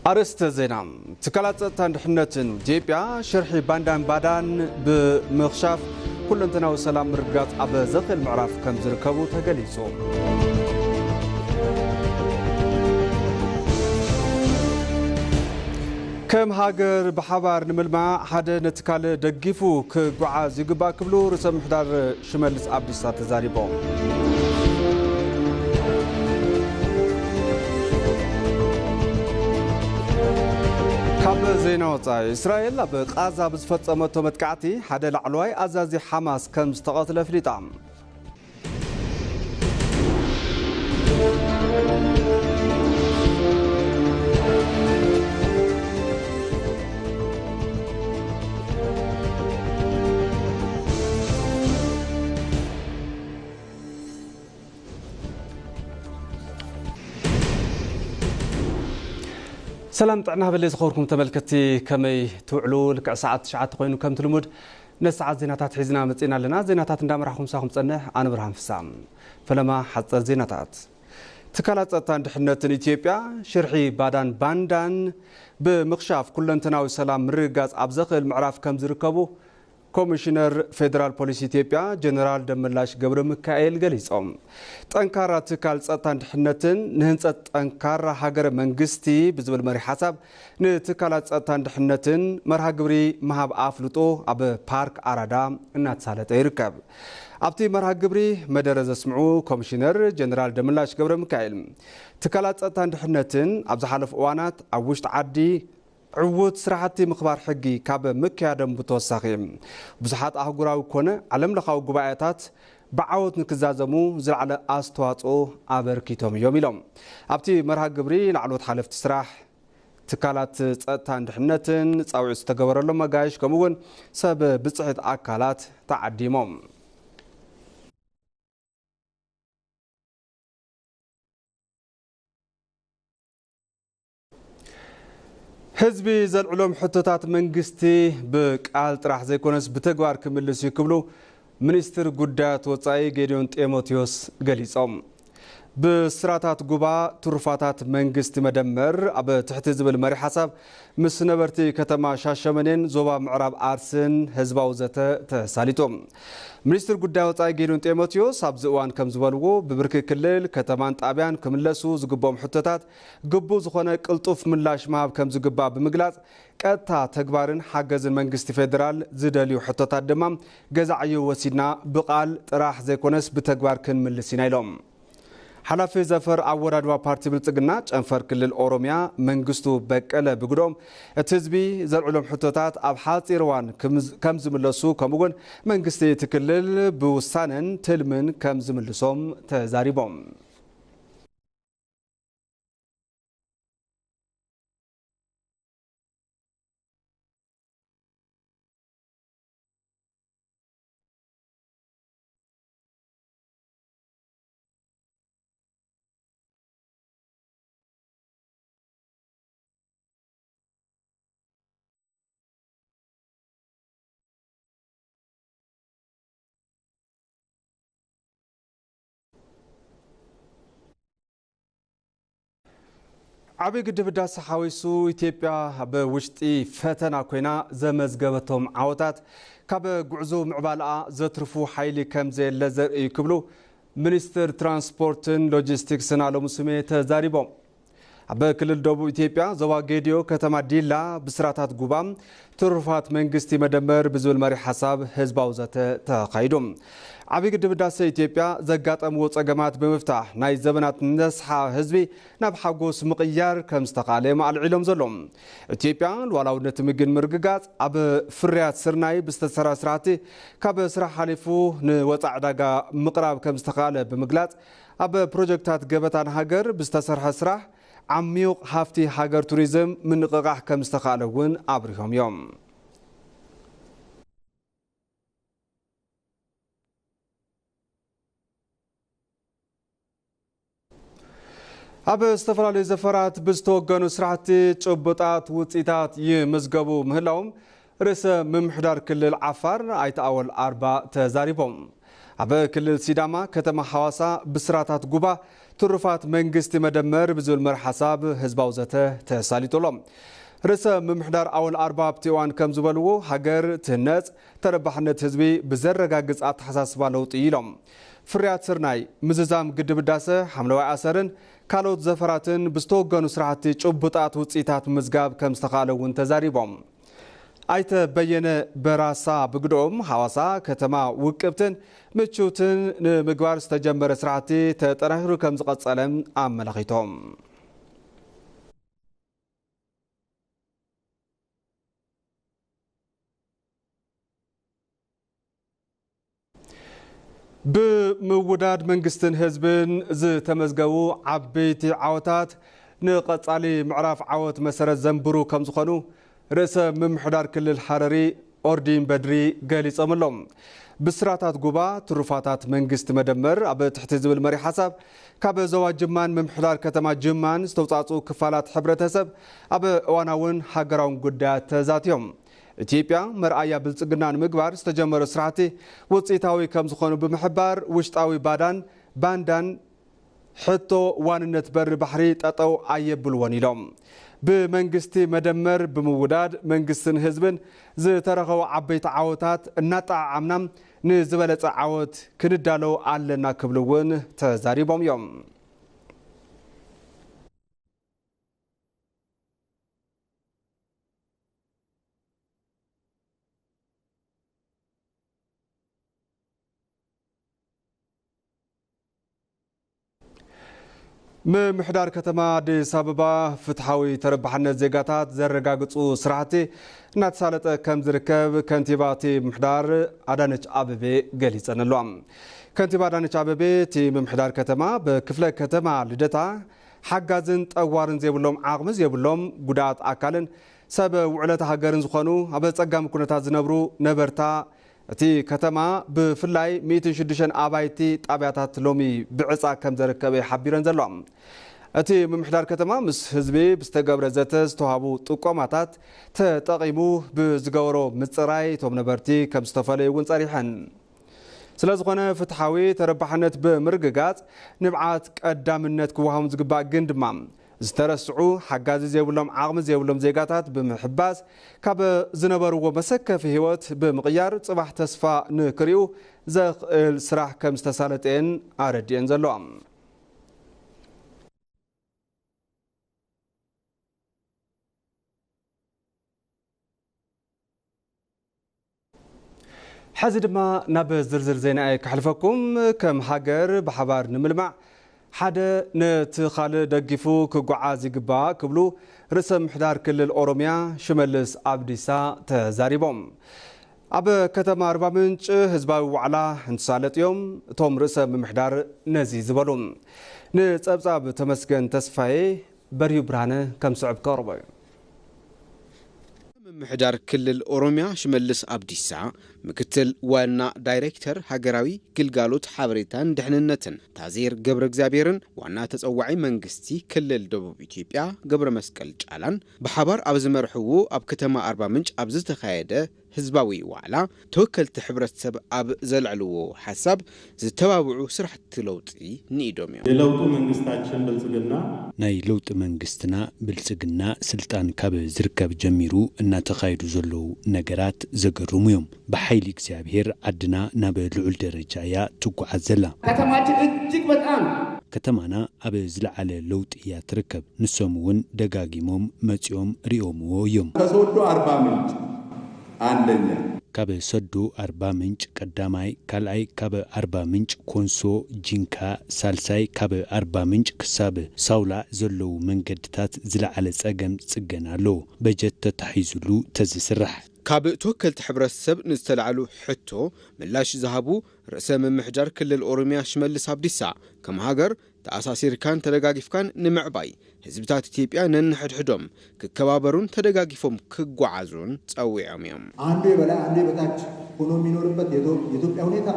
ኣርእስተ ዜና። ትካላት ጸጥታን ድሕነትን ኢትዮጵያ ሽርሒ ባንዳን ባዳን ብምኽሻፍ ኩለንተናዊ ሰላም ምርግጋጽ ኣብ ዘኽእል ምዕራፍ ከም ዝርከቡ ተገሊጹ። ከም ሃገር ብሓባር ንምልማዕ ሓደ ነቲ ካልእ ደጊፉ ክጓዓዝ ይግባእ ክብሉ ርእሰ ምምሕዳር ሽመልስ ኣብዲሳ ተዛሪቦም። ካብ ዜና ወጻኢ፣ እስራኤል ኣብ ቃዛ ብዝፈጸመቶ መጥቃዕቲ ሓደ ላዕለዋይ ኣዛዚ ሓማስ ከም ዝተቐትለ ኣፍሊጣ። ሰላም ጥዕና ሃበለይ ዝኸበርኩም ተመልከትቲ፣ ከመይ ትውዕሉ? ልክዕ ሰዓት ትሽዓተ ኮይኑ ከምቲ ልሙድ ነቲ ሰዓት ዜናታት ሒዝና መጺእና ኣለና። ዜናታት እንዳመራሕኩም ምሳኹም ጸንሕ ኣነ ብርሃን ፍሳ። ፈለማ ሓጸር ዜናታት። ትካላት ጸጥታን ድሕነትን ኢትዮጵያ ሽርሒ ባዳን ባንዳን ብምኽሻፍ ኩለንተናዊ ሰላም ምርግጋጽ ኣብ ዘኽእል ምዕራፍ ከም ዝርከቡ ኮሚሽነር ፌደራል ፖሊስ ኢትዮጵያ ጀነራል ደመላሽ ገብረ ሚካኤል ገሊጾም። ጠንካራ ትካል ጸጥታን ድሕነትን ንህንጸት ጠንካራ ሃገረ መንግስቲ ብዝብል መሪሕ ሓሳብ ንትካላት ጸጥታን ድሕነትን መርሃ ግብሪ ምሃብ ኣፍልጦ ኣብ ፓርክ ኣራዳ እናተሳለጠ ይርከብ። ኣብቲ መርሃ ግብሪ መደረ ዘስምዑ ኮሚሽነር ጀነራል ደመላሽ ገብረ ሚካኤል፣ ትካላት ጸጥታን ድሕነትን ኣብ ዝሓለፉ እዋናት ኣብ ውሽጢ ዓዲ ዕዉት ስራሕቲ ምኽባር ሕጊ ካብ ምክያዶም ብተወሳኺ፣ ብዙሓት ኣህጉራዊ ኮነ ዓለም ለኻዊ ጉባኤታት ብዓወት ንክዛዘሙ ዝለዓለ ኣስተዋፅኦ ኣበርኪቶም እዮም ኢሎም። ኣብቲ መርሃ ግብሪ ላዕለዎት ሓለፍቲ ስራሕ ትካላት ጸጥታን ድሕነትን፣ ጻውዒት ዝተገበረሎም ኣጋይሽ፣ ከምኡ እውን ሰብ ብፅሒት ኣካላት ተዓዲሞም። ህዝቢ ዘልዕሎም ሕቶታት መንግስቲ ብቃል ጥራሕ ዘይኮነስ ብተግባር ክምልስ እዩ ክብሉ ሚኒስትር ጉዳያት ወጻኢ ጌዲዮን ጢሞቴዎስ ገሊጾም። ብስራታት ጉባ ትሩፋታት መንግስቲ መደመር ኣብ ትሕቲ ዝብል መሪሕ ሓሳብ ምስ ነበርቲ ከተማ ሻሸመኔን ዞባ ምዕራብ ኣርሲን ህዝባዊ ዘተ ተሳሊጡ። ሚኒስትር ጉዳይ ወጻኢ ጌዲዮን ጢሞቴዎስ ኣብዚ እዋን ከም ዝበልዎ፣ ብብርኪ ክልል፣ ከተማን ጣብያን ክምለሱ ዝግብኦም ሕቶታት ግቡእ ዝኾነ ቅልጡፍ ምላሽ ምሃብ ከም ዝግባእ ብምግላጽ፣ ቀጥታ ተግባርን ሓገዝን መንግስቲ ፌደራል ዝደልዩ ሕቶታት ድማ ገዛ ዕዮ ወሲድና ብቓል ጥራሕ ዘይኮነስ ብተግባር ክንምልስ ኢና ኢሎም። ሓላፊ ዘፈር ኣወዳድባ ፓርቲ ብልጽግና ጨንፈር ክልል ኦሮሚያ መንግስቱ በቀለ ብግዶም፣ እቲ ህዝቢ ዘልዕሎም ሕቶታት ኣብ ሓጺር እዋን ክምዝ-፣ ከም ዝምለሱ፣ ከምኡ እውን መንግስቲ እቲ ክልል ብውሳነን ትልምን ከም ዝምልሶም ተዛሪቦም። ዓብዪ ግድብ ህዳሰ ሓዊሱ ኢትዮጵያ ኣብ ውሽጢ ፈተና ኮይና ዘመዝገበቶም ዓወታት ካብ ጉዕዞ ምዕባለኣ ዘትርፉ ሓይሊ ከም ዘየለ ዘርኢ እዩ ክብሉ ሚኒስትር ትራንስፖርትን ሎጂስቲክስን ኣለሙ ስሜ ተዛሪቦም። ኣብ ክልል ደቡብ ኢትዮጵያ ዞባ ጌዲዮ ከተማ ዲላ ብስራታት ጉባ ትሩፋት መንግስቲ መደመር ብዝብል መሪሕ ሓሳብ ህዝባዊ ዘተ ተኻይዱ። ዓብዪ ግድብ ህዳሰ ኢትዮጵያ ዘጋጠምዎ ጸገማት ብምፍታሕ ናይ ዘበናት ነስሓ ህዝቢ ናብ ሓጎስ ምቕያር ከም ዝተኻእለ እዮም ኣልዒሎም ዘለዉ። ኢትዮጵያ ሉዓላውነት ምግን ምርግጋጽ ኣብ ፍርያት ስርናይ ብዝተሰርሐ ስራሕቲ ካብ ስራሕ ሓሊፉ ንወጻኢ ዕዳጋ ምቕራብ ከም ዝተኻእለ ብምግላጽ፣ ኣብ ፕሮጀክታት ገበታ ንሃገር ብዝተሰርሐ ስራሕ ዓሚቕ ሃፍቲ ሃገር ቱሪዝም ምንቕቓሕ ከም ዝተኻእለ እውን ኣብሪሆም እዮም። ኣብ ዝተፈላለዩ ዘፈራት ብዝተወገኑ ስራሕቲ ጭቡጣት ውፅኢታት ይምዝገቡ ምህላዎም ርእሰ ምምሕዳር ክልል ዓፋር ኣይተ ኣወል ኣርባ ተዛሪቦም። ኣብ ክልል ሲዳማ ከተማ ሓዋሳ ብስራታት ጉባ ትሩፋት መንግስቲ መደመር ብዝብል መርሕ ሓሳብ ህዝባዊ ዘተ ተሳሊጡ ኣሎ። ርእሰ ምምሕዳር ኣወል ኣርባ ኣብቲ እዋን ከም ዝበልዎ፣ ሃገር ትህነጽ፣ ተረባሕነት ህዝቢ ብዘረጋግጽ ኣተሓሳስባ ለውጢ ኢሎም። ፍርያት ስርናይ፣ ምዝዛም ግድብ ህዳሰ፣ ሓምለዋይ ኣሰርን ካልኦት ዘፈራትን ብዝተወገኑ ስራሕቲ ጭቡጣት ውፅኢታት ምምዝጋብ ከም ዝተኻእለ እውን ተዛሪቦም። ኣይተ በየነ በራሳ ብግድኦም፣ ሃዋሳ ከተማ ውቅብትን ምችውትን ንምግባር ዝተጀመረ ስራሕቲ ተጠናኺሩ ከም ዝቐጸለ ኣመላኺቶም። ብምውዳድ መንግስትን ህዝብን ዝተመዝገቡ ዓበይቲ ዓወታት ንቐጻሊ ምዕራፍ ዓወት መሰረት ዘንብሩ ከም ዝኾኑ ርእሰ ምምሕዳር ክልል ሃረሪ ኦርዲን በድሪ ገሊጾም ኣለዉ። ብስራታት ጉባ ትሩፋታት መንግስቲ መደመር ኣብ ትሕቲ ዝብል መሪ ሓሳብ ካብ ዞባ ጅማን ምምሕዳር ከተማ ጅማን ዝተውጻጹ ክፋላት ሕብረተሰብ ኣብ እዋናውን ሃገራውን ጉዳያት ተዛትዮም። ኢትዮጵያ መርኣያ ብልጽግና ንምግባር ዝተጀመሩ ስራሕቲ ውጽኢታዊ ከም ዝኾኑ ብምሕባር፣ ውሽጣዊ ባዳን ባንዳን ሕቶ ዋንነት በሪ ባሕሪ ጠጠው ኣየብልዎን ኢሎም። ብመንግስቲ መደመር ብምውዳድ መንግስትን ህዝብን ዝተረኸቡ ዓበይቲ ዓወታት እናጠዓዓምና ንዝበለጸ ዓወት ክንዳሎ ኣለና ክብሉ እውን ተዛሪቦም እዮም። ምምሕዳር ከተማ ኣዲስ ኣበባ ፍትሓዊ ተረባሕነት ዜጋታት ዘረጋግፁ ስራሕቲ እናተሳለጠ ከም ዝርከብ ከንቲባ እቲ ምምሕዳር ኣዳነች ኣበቤ ገሊፀን ኣለዋ። ከንቲባ ኣዳነች ኣበቤ እቲ ምምሕዳር ከተማ ብክፍለ ከተማ ልደታ ሓጋዝን ጠዋርን ዘይብሎም ዓቕሚ ዘይብሎም ጉዳት ኣካልን ሰብ ውዕለት ሃገርን ዝኾኑ ኣብ ኣጸጋሚ ኩነታት ዝነብሩ ነበርታ እቲ ከተማ ብፍላይ ሚእትን ሽዱሽተን ኣባይቲ ጣብያታት ሎሚ ብዕጻ ከም ዘረከበ ሓቢረን ዘሎ። እቲ ምምሕዳር ከተማ ምስ ህዝቢ ብዝተገብረ ዘተ ዝተዋሃቡ ጥቆማታት ተጠቒሙ ብዝገበሮ ምጽራይ እቶም ነበርቲ ከም ዝተፈለዩ እውን ጸሪሐን። ስለዝኾነ ፍትሓዊ ተረባሕነት ብምርግጋጽ ንብዓት ቀዳምነት ክወሃቦም ዝግባእ ግን ድማ ዝተረስዑ ሓጋዚ ዘይብሎም ዓቕሚ ዘይብሎም ዜጋታት ብምሕባስ ካብ ዝነበርዎ መሰከፊ ህይወት ብምቕያር ጽባሕ ተስፋ ንክርእዩ ዘኽእል ስራሕ ከም ዝተሳለጠየን ኣረዲኤን ዘለዋ። ሕዚ ድማ ናብ ዝርዝር ዜና እየ ከሕልፈኩም። ከም ሃገር ብሓባር ንምልማዕ ሓደ ነቲ ካልእ ደጊፉ ክጓዓዝ ይግባእ ክብሉ ርእሰ ምሕዳር ክልል ኦሮሚያ ሽመልስ ኣብዲሳ ተዛሪቦም። ኣብ ከተማ ኣርባ ምንጭ ህዝባዊ ዋዕላ እንትሳለጥ እዮም እቶም ርእሰ ምምሕዳር ነዚ ዝበሉ። ንጸብጻብ ተመስገን ተስፋዬ በርሂ ብርሃነ ከም ዝስዕብ ከቕርቦ እዩ። ምምሕዳር ክልል ኦሮሚያ ሽመልስ ኣብዲሳ፣ ምክትል ዋና ዳይሬክተር ሃገራዊ ግልጋሎት ሓበሬታን ድሕንነትን ታዜር ገብረ እግዚኣብሔርን ዋና ተጸዋዒ መንግስቲ ክልል ደቡብ ኢትዮጵያ ገብረ መስቀል ጫላን ብሓባር ኣብ ዝመርሕዎ ኣብ ከተማ ኣርባ ምንጭ ኣብ ዝተኻየደ ህዝባዊ ዋዕላ ተወከልቲ ሕብረተሰብ ኣብ ዘልዕልዎ ሓሳብ ዝተባብዑ ስራሕቲ ለውጢ ንኢዶም እዮም። የለውጡ መንግስታችን ብልጽግና ናይ ለውጢ መንግስትና ብልጽግና ስልጣን ካብ ዝርከብ ጀሚሩ እናተኻየዱ ዘለዉ ነገራት ዘገርሙ እዮም። ብሓይሊ እግዚኣብሔር ዓድና ናብ ልዑል ደረጃ እያ ትጓዓዝ ዘላ። ከተማችን እጅግ በጣም ከተማና ኣብ ዝለዓለ ለውጢ እያ ትርከብ። ንሶም እውን ደጋጊሞም መጺኦም ሪኦምዎ እዮም። ከሶዶ ኣርባ ምንጭ አንደኛ። ካብ ሰዶ ኣርባ ምንጭ ቀዳማይ፣ ካልኣይ ካብ ኣርባ ምንጭ ኮንሶ ጂንካ፣ ሳልሳይ ካብ ኣርባ ምንጭ ክሳብ ሳውላ ዘለዉ መንገድታት ዝለዓለ ጸገም ጽገና ኣለዎ። በጀት ተታሒዙሉ ተዝስራሕ። ካብ ተወከልቲ ሕብረተሰብ ንዝተላዕሉ ሕቶ ምላሽ ዝሃቡ ርእሰ ምምሕዳር ክልል ኦሮሚያ ሽመልስ ኣብዲሳ፣ ከም ሃገር ተኣሳሲርካን ተደጋጊፍካን ንምዕባይ ህዝብታት ኢትዮጵያ ነንሕድሕዶም ክከባበሩን ተደጋጊፎም ክጓዓዙን ጸዊዖም እዮም። አንዱ የበላይ አንዱ የበታች ሆኖ የሚኖርበት የኢትዮ- የኢትዮጵያ ሁኔታ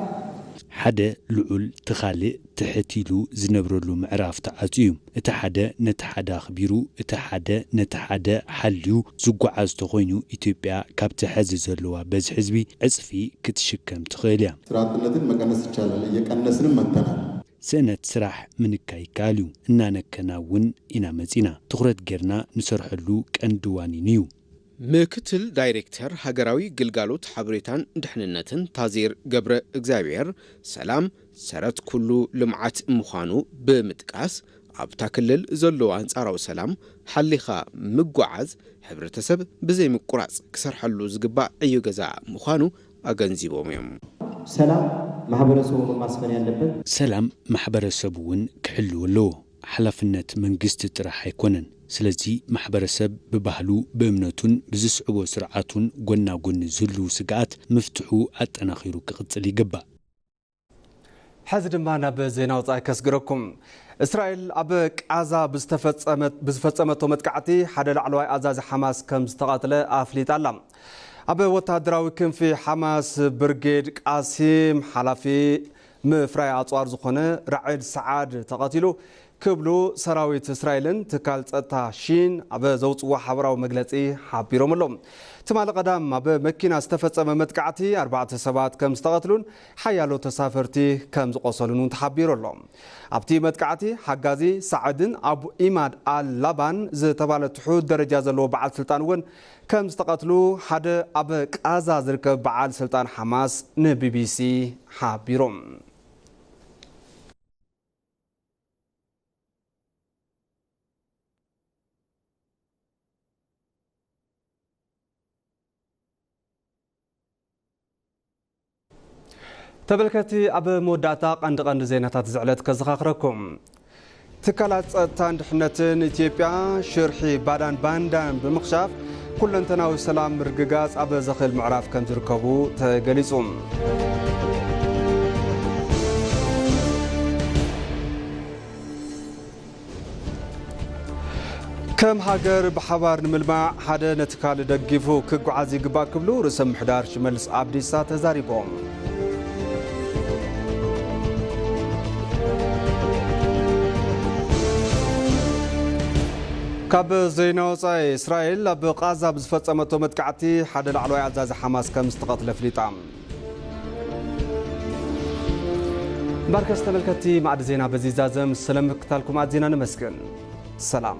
ሓደ ልዑል እቲ ካልእ ትሕት ኢሉ ዝነብረሉ ምዕራፍ ተዓጽዩ እዩ። እቲ ሓደ ነቲ ሓደ ኣኽቢሩ፣ እቲ ሓደ ነቲ ሓደ ሓልዩ ዝጓዓዝ ተኾይኑ፣ ኢትዮጵያ ካብቲ ሐዚ ዘለዋ በዝሒ ህዝቢ ዕጽፊ ክትሽከም ትኽእል እያ። ስራ አጥነትን መቀነስ ይቻላል፣ እየቀነስንም መጥተናል። ስእነት ስራሕ ምንካይ ይከኣል እዩ። እናነከና እውን ኢና መጺና። ትኹረት ጌርና ንሰርሐሉ ቀንዲ ዋኒን እዩ። ምክትል ዳይሬክተር ሃገራዊ ግልጋሎት ሓበሬታን ድሕንነትን ታዜር ገብረ እግዚኣብሔር፣ ሰላም ሰረት ኩሉ ልምዓት ምዃኑ ብምጥቃስ፣ ኣብታ ክልል ዘሎ ኣንጻራዊ ሰላም ሓሊኻ ምጉዓዝ፣ ሕብረተሰብ ብዘይ ምቁራጽ ክሰርሐሉ ዝግባእ ዕዮ ገዛ ምዃኑ ኣገንዚቦም እዮም። ሰላም ማህበረሰቡ ማስፈን ያለበት። ሰላም ማሕበረሰቡ እውን ክሕልው ኣለዎ። ሓላፍነት መንግስቲ ጥራሕ ኣይኮነን። ስለዚ ማሕበረሰብ ብባህሉ፣ ብእምነቱን ብዝስዕቦ ስርዓቱን ጎና ጎኒ ዝህልው ስግኣት ምፍትሑ ኣጠናኺሩ ክቕጽል ይግባእ። ሕዚ ድማ ናብ ዜና ወጻኢ ከስግረኩም። እስራኤል ኣብ ቃዛ ብዝተፈጸመት- ብዝፈጸመቶ መጥቃዕቲ ሓደ ላዕለዋይ ኣዛዚ ሓማስ ከም ዝተቐትለ ኣፍሊጣ ኣላ። ኣብ ወታደራዊ ክንፊ ሓማስ ብርጌድ ቃሲም ሓላፊ ምፍራይ ኣጽዋር ዝኾነ ራዕድ ሰዓድ ተቐቲሉ ክብሉ ሰራዊት እስራኤልን ትካል ጸጥታ ሺን ኣብ ዘውጽዎ ሓበራዊ መግለጺ ሓቢሮም ኣለዉ። ትማሊ ቀዳም ኣብ መኪና ዝተፈጸመ መጥቃዕቲ ኣርባዕተ ሰባት ከም ዝተቐትሉን ሓያሎ ተሳፈርቲ ከም ዝቆሰሉን እውን ተሓቢሩ ኣሎ። ኣብቲ መጥቃዕቲ ሓጋዚ ሳዕድን ኣቡ ኢማድ ኣል ላባን ዝተባለ ትሑት ደረጃ ዘለዎ በዓል ስልጣን እውን ከም ዝተቐትሉ ሓደ ኣብ ቃዛ ዝርከብ በዓል ስልጣን ሓማስ ንቢቢሲ ሓቢሮም። ተመልከቲ፣ ኣብ መወዳእታ ቀንዲ ቀንዲ ዜናታት ዝዕለት ከዘኻኽረኩም። ትካላት ጸጥታን ድሕነትን ኢትዮጵያ ሽርሒ ባዳን ባንዳን ብምኽሻፍ ኩለንተናዊ ሰላም ምርግጋጽ ኣብ ዘኽእል ምዕራፍ ከም ዝርከቡ ተገሊጹ። ከም ሃገር ብሓባር ንምልማዕ ሓደ ነቲ ካልእ ደጊፉ ክጓዓዝ ይግባእ ክብሉ ርእሰ ምሕዳር ሽመልስ ኣብዲሳ ተዛሪቦም። ካብ ዜና ወጻኢ፣ እስራኤል ኣብ ቃዛ ብዝፈጸመቶ መጥቃዕቲ ሓደ ላዕለዋይ ኣዛዚ ሓማስ ከም ዝተቐትለ ኣፍሊጣ። እምበርከስ ተመልከትቲ፣ ማዕዲ ዜና በዚ ይዛዘም። ስለ ምክታልኩም ኣዚና ነመስግን። ሰላም።